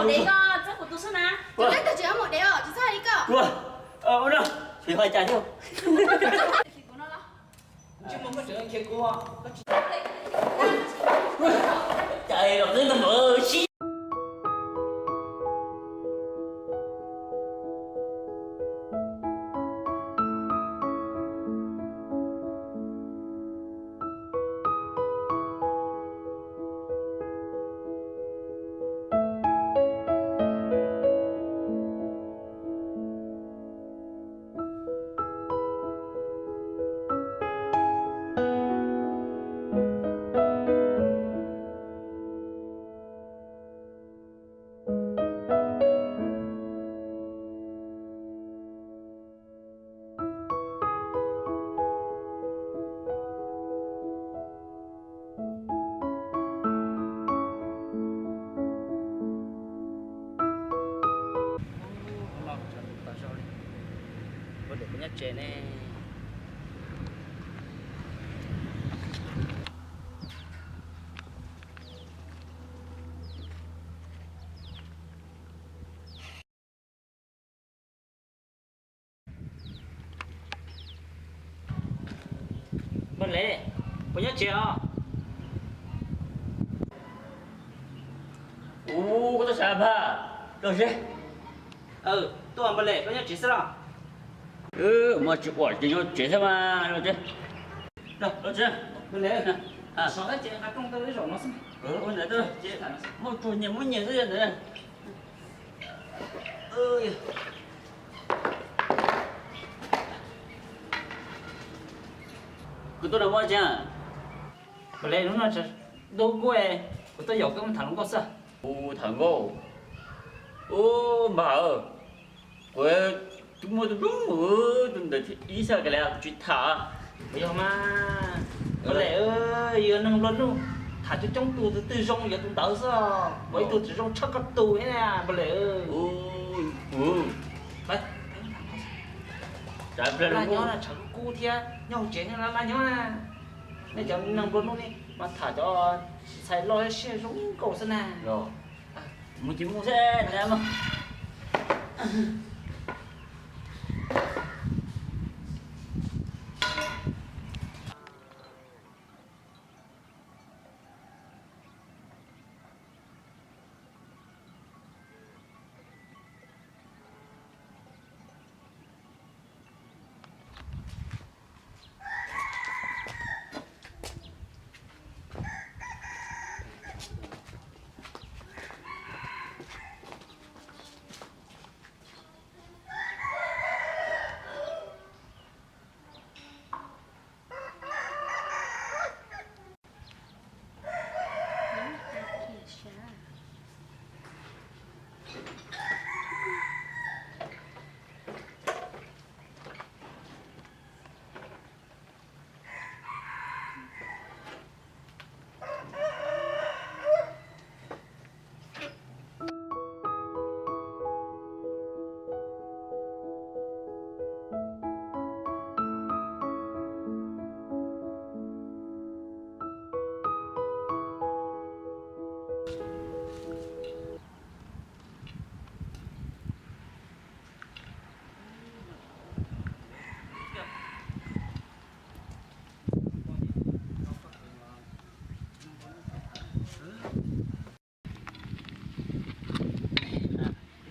Dev ko txawb kuv tus xwb na. Cov peb tug tsis muaj dev os, tsis txhob li ko. Ua, ua no, tsis hais cas thiab. Cas los twb tau npawv sib. Ua li, kuv nyob tsev ne. Npawg Lev, puas nyob tsev os? Ub, koj tuaj xav Npag, los tsev. Tuaj Npawg Lev, koj nyob tsev xwb los? Muaj tsis ua ces nyob tsev thiab mas, los tsev. Los tsev. Npawg Lev, sov tau ces nqa rooj tau ib zaug no xwb. Ua ntawd, muaj tsuag nyias muab nyias xwb ntawd. Kuv tuaj nrog muaj tsev. Npawg Lev, hnub no tsaus ntuj kub, kuv tuaj yaum koj mus tham hluas nkauj xwb. Ub, tham nkauj. Ub, Npag, kuv twb muaj tus zoo, tus ntawd ib xyoo ka le kuv tsis tham. Puas yog mas? Npawg Lev, yus neeg nplua nuj, tham coob coob tus, tus twg zoo yuav tus ntawd xwb, ua ib tug tsis zoo tshaj koj tus thiab Npawg Lev. Laj nyob na, tshav kub kub thiab, nyob hauv tsev thiab laj nyob na. Nej cov neeg nplua nuj ne mas tham cov txhais loj siab zoo nkauj xwb na. Mus ces mus xwb.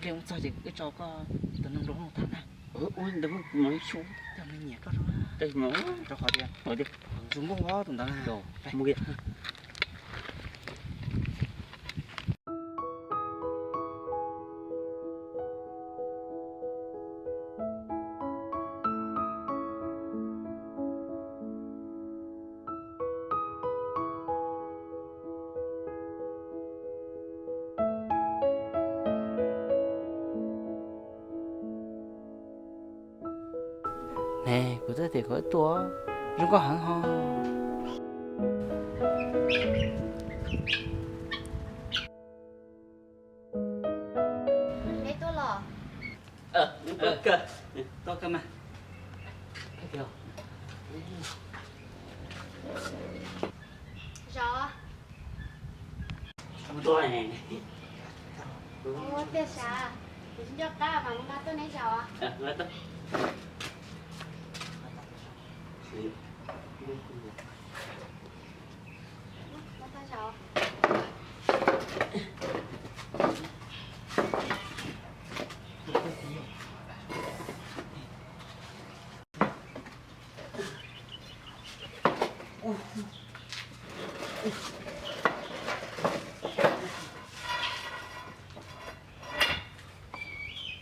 Ib pliag mus txog ces wb tso koj tus neeg nplua nuj tham na. Ua ntawd kuv mam li xyuas coj me nyiam koj rau. Rau qhov tias zoo nkauj tus ntawd na. Ne, kuv twb tias kom tuaj, zoo nkauj heev ho. Neb tuaj los? Tuaj kawg mas. Zos. Ua tiag sav, kuv tsis nco qab mas kuv nqa tuaj neb zaum.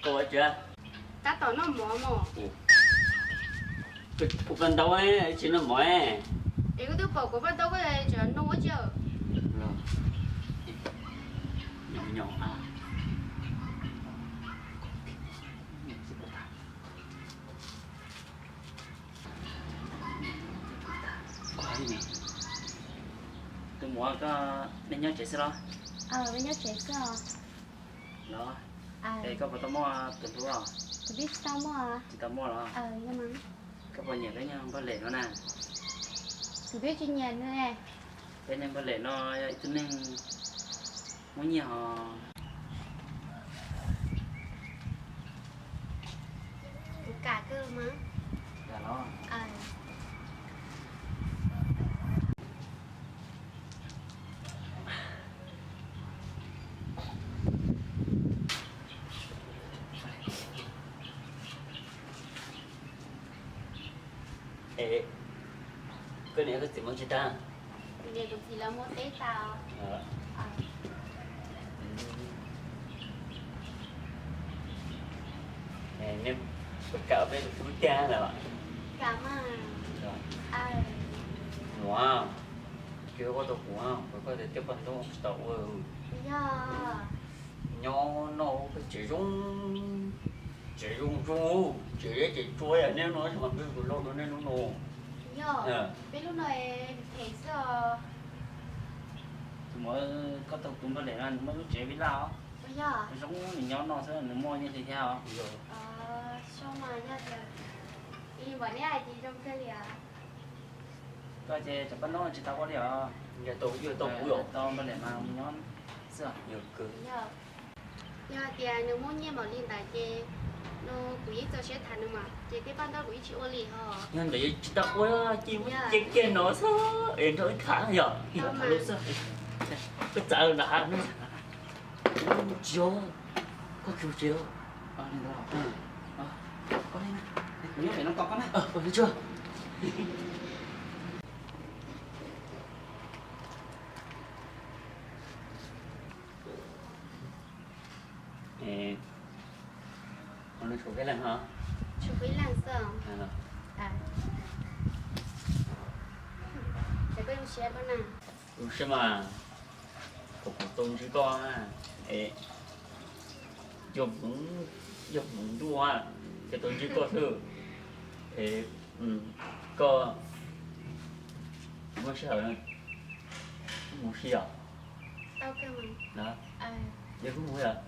Koj ua tsi? Tab tom noj mov mog. Kuv paj ntaub tsis noj mov. Es koj twb pom kuv paj ntaub koj tseem noj ua tsi? Tus muam, koj nej nyob tsev xwb los? Nyob tsev xwb os. Los, es koj puas tau muaj tus hlub? Kuv twb tsis tau muaj. Tsis tau muaj los? Koj puas nyiam peb nyuag npawg Lem no na? Kuv twb tsis nyiam nws. Peb nyuag npawg Lem no yog ib tug neeg muaj nyiaj hos. Kuv kam kawg mas. Kam los? Es koj niam koj txiv mus tsis tag? Kuv niam kuv txiv lawv mus teb tas. Nej puas kam peb tus hlub tiag lawm? Kam mas. Nuav, koj tau kuv, koj tias coj poj ntxoog tsis tau ua. Yog. Nyob noj peb tsev zoo, tsev zoo zoo, tsev zeb tsev tsua yog nej lub no, tsis mas peb tus loj dua nej lub no. Yog, peb lub no phem xwb os. Tus muam, koj tau tus npawg Lem no nws muaj lub tsev villa os. Yog. Zoo nws nyob no xwb nws muaj nyiaj li thiab os. Zoo mas yog tias li npawg neb hais ces zoo kawg li os. Koj ces cov paj ntaub tsis tau ua li os. Tau npawg Lem mas mus nyob xwb. Yog tias nws muaj nyiaj npaum li ntawd ces no kuv yeej txaus siab tham nws mas ces tej paj ntaub kuv yeej tsis ua li hos. Yog ntawd tsis tau ua, ces muab cia kiag no xwb es nrog wb tham yog. Tham lus xwb. Koj txav ntawd. Tsis yog, koj tsis yog. Kuv nyob pem no tos koj na. Ua li tsuag. Tshuav peb leeg hos? Tshuav peb leeg xwb. Ces koj zoo siab koj na? Zoo siab mas, kuv tau ntsib koj na, es yog kuv ntuj ces tau ntsib koj xwb. Es koj muaj sij hawm mus si os. Yog koj mus yog?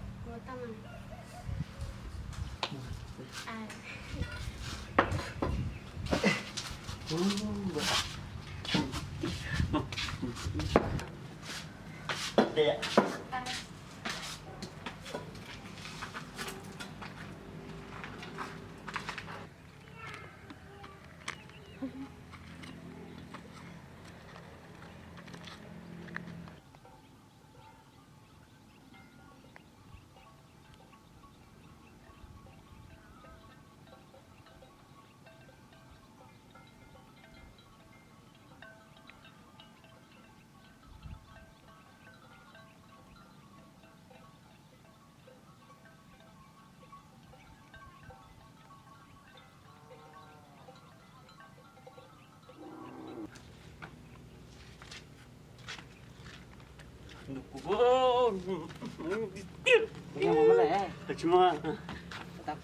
Tsis muaj, tag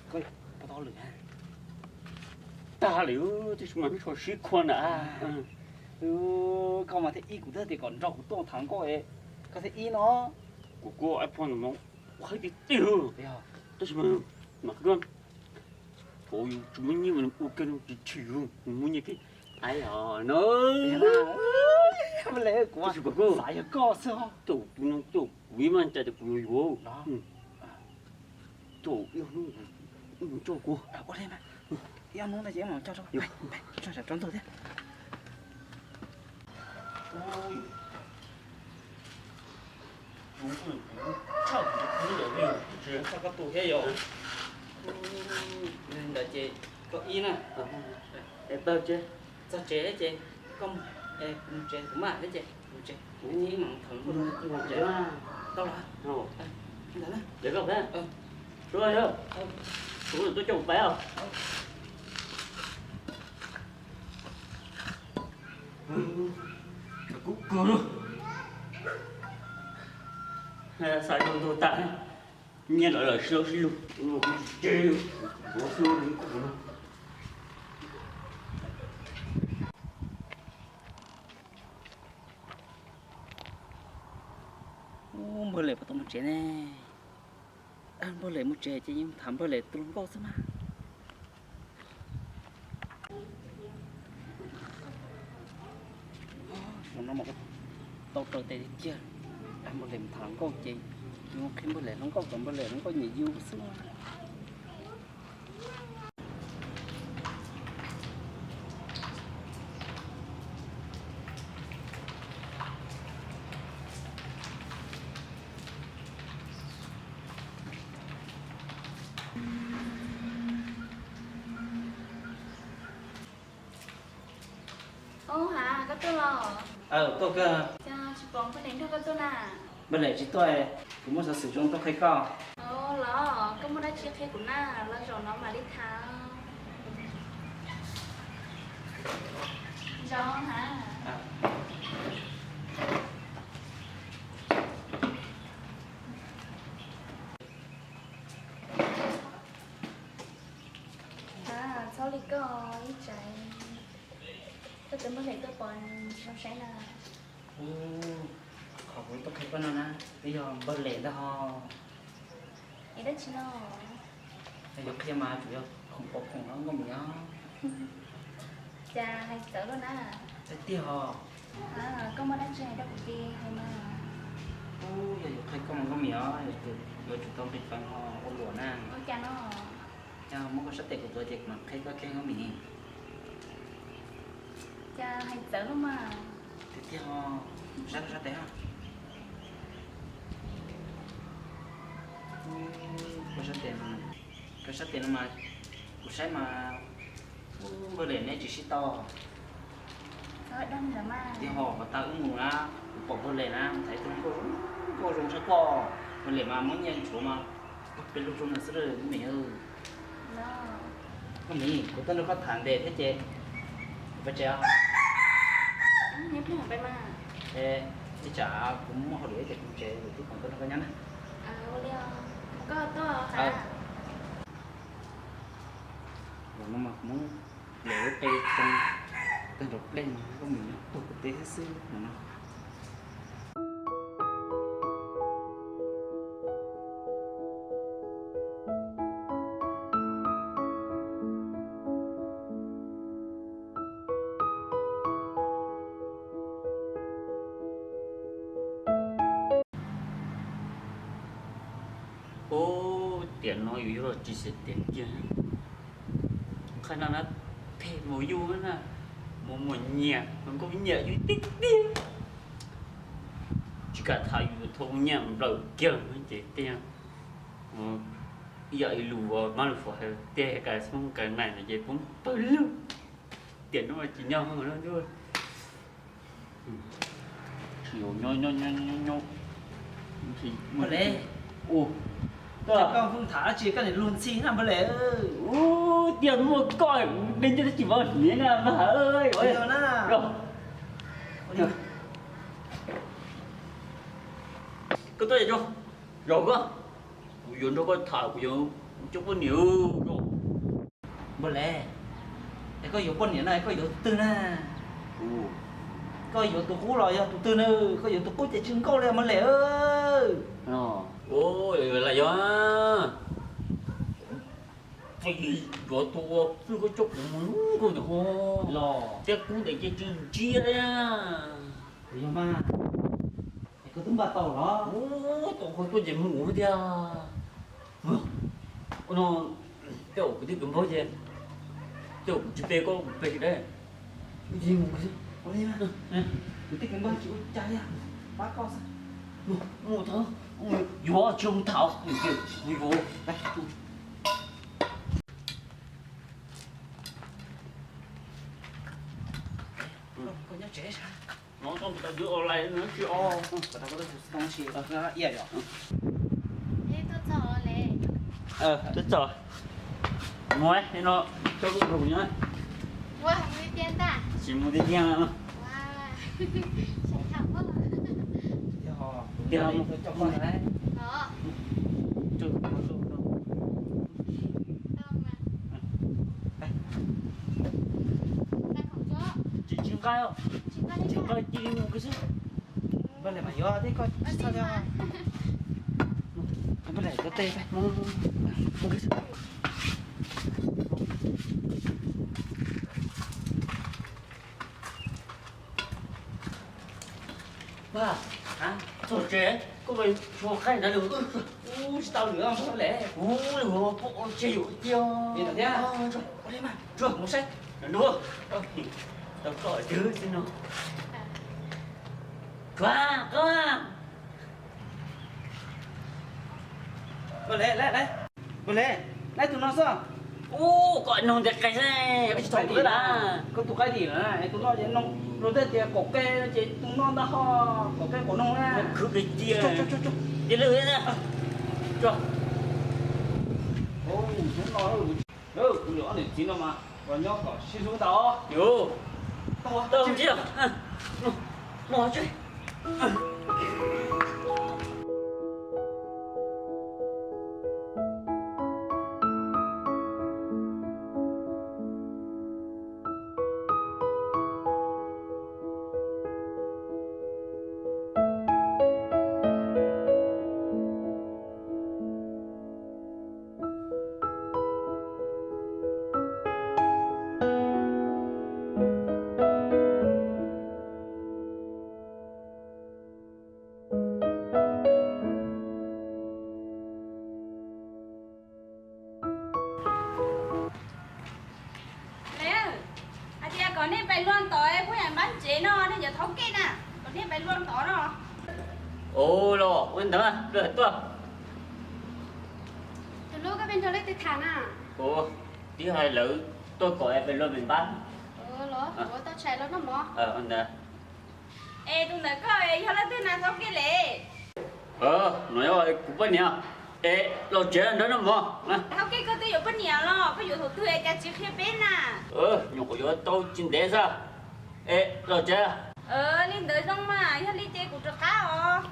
lawm, tab sis mas neb tso sib khua na. Koj mas thiaj ib, kuv twb tias kom nrog kuv tuaj tham nkauj, koj thiaj ib no. Kuv kuj ib phone no ua qhib tiag tiag, tab sis mas mas kuv tsis muaj nyiaj, ua kiag tsis tshwm, kuv muaj nyiaj kiag. Tab sis kuv kuj xav yog koj xwb, tus no kuv ib mas cais tias kuv yuav yuav. Tus ib ob hnub mus coj kuv. Ua li mas, ib ob hnub no ces mam coj rau, tso tsam tsaus ntuj thiab. Tshaj kuv lawm, tsis txhob koj tu thiab yom. Ntawd ces koj ib na. Txog tsev ces koj mus, mus tsev kuv mam thiab ces mus tsev, kuv ib mam thawm mus tsev. Tau los? Ntawd na. Tsuav yog kuv tuaj coj kuv pais os. Kub kawg lawm. Xav rau ntuj tas, nyiaj lawv lawm sib lub sib lug, kuv tsis tseg, kuv xwb li kuv no. Ub, npawg Lem puas tau mus tsev ne? Npawg Lem mus tsev ces yeej tham npawg Lem tus hluas nkauj xwb mas. Zaum no mas tau raws tes tiag tiag. Npawg Lem mus tham hluas nkauj ces yus qhia npawg Lem hluas nkauj kom npawg Lem hluas nkauj nyiam yus xwb. Ub, ha, koj tuaj los? Aw, tuaj kawg. Cas tsis pom npawg Lem nrog koj tuaj na? Npawg Lem tsis tuaj, kuv muaj xov xwm zoo tuaj qhia koj. Los, koj muaj dab tsi qhia kuv na, los zaum no mam li tham. Zoo ha. Txhob li koj ib tsam, koj tus npawg Lem tuaj pom zoo saib na. Ub, qhov kuv tuaj qhia koj no na, twb yog npawg Lem ntag ho. Es dab tsi no? Yuav qhia mas tsuas yog khoom pom khoom los nkauj mis os. Cas hais txawv luaj na. Tiag tiag os. Koj muaj dab tsi hais rau kuv ces hais mas. Ub, yog yuav qhia koj mas nkauj mis os, yuav tsum tau nqis peev ho ua luam na. Ua cas no? Yog muab koj sab tes kuv tuav ces kuv mam qhia koj kiag nkauj mis. Cas hais txawv luaj mas. Tiag tiag os, sab koj sab tes os. Koj sab tes, koj sab tes no mas, kuv saib mas, ub, npawg Lem neb tsis sib tau. Tiag ho, kom tau wb mus na, kuv pom npawg Lem na, thaiv tus nkauj zoo, nkauj zoo tshaj koj, npawg Lem mas muab nyiaj ntshuav mas pes lug zoo na xwb lawm nkauj mis. Nkauj mis, kuv tuaj nrog koj tham ntes thiab ces kuv pais tsev os. Ib tsam kuv muaj hauj lwm ces kuv tsev lwm tib pom tuaj nrog koj nyob na. Zaum no mas kuv muab lawv lub qe tsoo tag nrho plej no, nkauj mis nyob tuag kuv teb thiab xwb no. Ub, tiam no yus yuav los tsis xav tias kiag, qhov no na, phem mus yus na, mus muag nyiam, mus nkauj nyiam yus tiag tiag. Tsis kam tham yus thau nyiaj nplawm kiag ces tiag, ib yam li lus mab lus fo hais tiag, kav xoob kav nais no ces poob pawg lug. Tiam no tsis nyob no ntuj. Tsis yuav nyob nyob nyob nyob. Npawg Lem, ua, koj tham dab tsi koj niam luag ntxhi na npawg Lem. Ub, tiag muaj koj, de ncej tsis vov hniav na mas. Koj tuaj, zaum koj, kuv yuav nrog koj tham, kuv yuav coj poj niam. Npawg Lem, es koj yuav poj niam no es koj yuav tus twg na? Koj yuav tus qub los yog tus twg na? Koj yuav tus qub ces tsis nkauj li npawg Lem. Yuav, yuav tus ua pheej koj coj kuv mus lub nkauj ntawd ho, los thiab kub ntawd ces tsis ntsia li. Yog mas, es koj twb npaj tau los? Tau qhov tuaj ces mus tiag. Ua no, tej zaum kuv tej kwv npawg ces, tej zaum kuv tsis pe koj, kuv pe kiag deb. Mus, kuv tej kwv npawg tsis ua cas li, pab koj xwb. Mus, mus thaum, yuav tsis mus thaum, mus yuav. Koj nyob tsev sas. No tau tau dwb online no tsis o. Tau tau tus tau si ib yam. Twb txog. Mus no, coj lub rau kuv nyob. Tsis mus tiag tiag no. Tiag. Tsis, tsis nqa, tsis nqa, cia li mus xwb. Npawg Lem mas yuav thiab, koj tsis txhob coj. Npawg Lem, koj tej, mus, mus, mus xwb. Txog tsev koj mus tshuab qaib ntawd lawm. Ub, tsis tau lwm npawg Lem. Ub, lwm pom tseg yuav tiag. Ua li mas, mus saib. Ntuj, tau koj twg xwb no. Tshuav koj. Npawg Lem, Lem, Lem. Npawg Lem, neb tus no xwb. Ub, koj noog ntiav qe xwb, koj tsis tau qe na. Koj tus qaib dim na, tus no ces noog luag tej tias kaum qe ces tus no ntag ho, kaum qe kaum noog na. Khwv kiag cia. Cia lwm na. Hnub no kuv ob niam txiv no mas los nyob kom sib hlub ntau. Tau, tau, tsis. Hais tias kom nej pais luag ntawd, poj niam npab tsev no nej cov thaub kej na, kom nej pais luag ntawd no. Ua los ua ntawd, tuaj. Tus hlub, koj pheej nrog leej twg tham na? Ua, twb hais lawv tuaj kom pais luag me npab. Los, kuv tau tshais los noj mov. Ntawd. Es tus ntawd koj yog leej twg na, thaub kej le? No yog kuv poj niam. Es los tsev nrog noj mov. Thaub kej, koj twb yuav poj niam los koj yuav thaum twg es cas tsis qhia peb na? Nyuam qhuav yuav tau tsis ntev xwb. Es los tsev. Li ntawd zoo mas, yog li ces kuv rov qab os.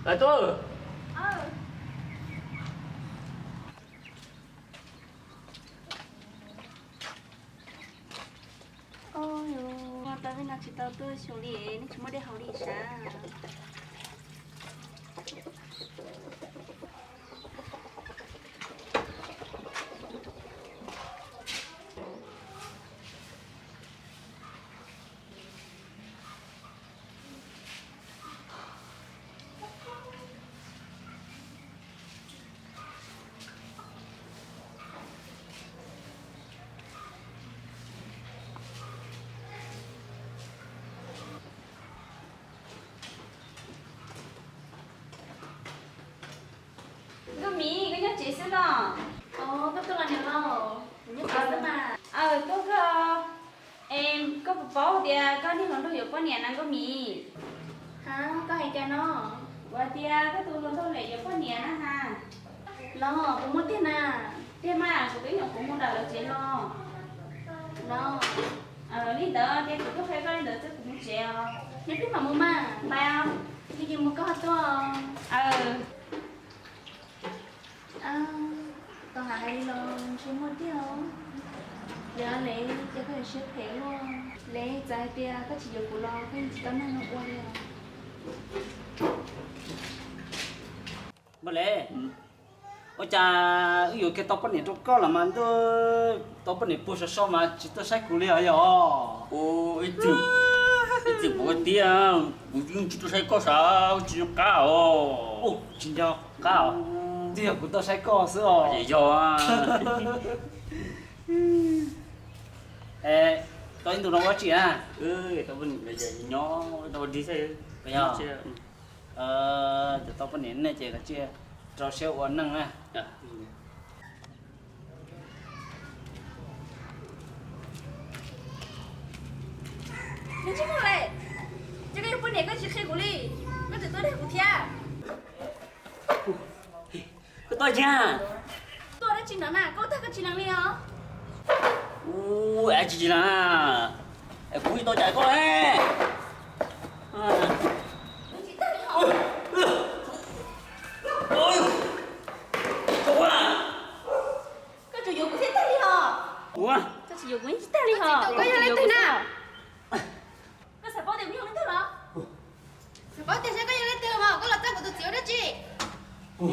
Lawv tuaj. Ua, tau vij no tsis tau tuaj xyoo li, nej tsis muaj dej haus li sas. Nkauj Mim, koj nyob tsev xwb los? Koj tuaj los niam laus, kuv nyob tsev xwb mas. Aw, tuaj kawg. Es koj puas paub tias koj niag hluas nraug yuav poj niam na Nkauj Mim? Ha, koj hais cas no? Kuv hais tias koj tus hluas nraug lem yuav poj niam na ha. Los, puas muaj tiag na? Tiag mas, kuv twb nyuam qhuav mus nram lawv tsev los. Los, li ntawd ces kuv tuaj qhia koj li ntawd xwb, kuv mus tsev os. Nyob twb mam mus mas. Bye os. Yog ces mus koj ho tuaj. Tau hais hais li los ntshe muaj tiag os. Yog le ces koj yuav siab phem luaj. Le txawm hais tias koj tsis yuav kuv los koj yeej tsis tau nug no ua li os. Npawg Le, ua cas wb yuav kiag tau poj niam rau koj los mas ntuj, tau poj niam puag saum so mas tsis tuaj saib kuv li os yog? Ib txwm, ib txwm kuv tias kuv yeej tsis tuaj saib koj sav, tsis nco qab os. Tsis nco qab os. Yog kuv tuaj saib koj xwb os. Yog. Es, koj ib ntu no ua dab tsi na? Nyob tau dig xwb. Yog. Cov tau poj niam nej ces koj cia rau siab ua neej na. Nws tsis muaj li. Ces koj yog poj niam koj tsis qhia kuv li, koj tseem tuaj dag kuv thiab. Koj tuaj tsis? Tuaj dab tsi no na, koj tag koj tsis lees li os. Ua dab tsi tsis lees na? Es kuv tsis tau cais koj ne. Koj tseem yuav kuv thiaj tag li os. Koj tseem yuav kuv thiaj tag li os. Koj yog leej twg na? Koj xav paub tias kuv yog leej twg los? Xav paub tias saib koj yog leej twg mas koj los txog kuv tus txiv ua dab tsi?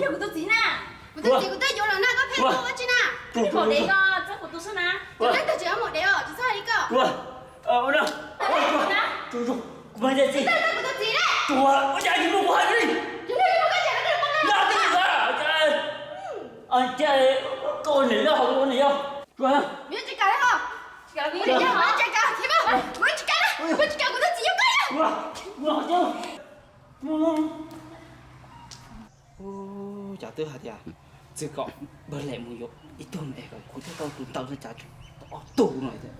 Yog kuv tus txiv na. Kuv tus txiv kuv twb yuav los na, koj pheej ua dab tsi na? Koj maum dev, koj txog kuv tus xwb na. Cov leej twg tseem yuav maum dev os, tsis txhob hais li koj. Kuv mas tias txiv. Ua cas tsis muaj kuv hais li? Koj niam yog, koj niam yog. Yuav tsis kam li ho. Tsis kam li, kuv tsis kam, kuv tsis kam, kuv tsis kam kuv tus txiv yuav koj li. Cas twb hais tias txij kom npawg Lem mus yuav ib tug es kom kuv thiaj tau tus ntawd no, cas ob tug no thiab.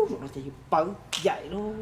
Zaum no ces yus pawv yaim lauj.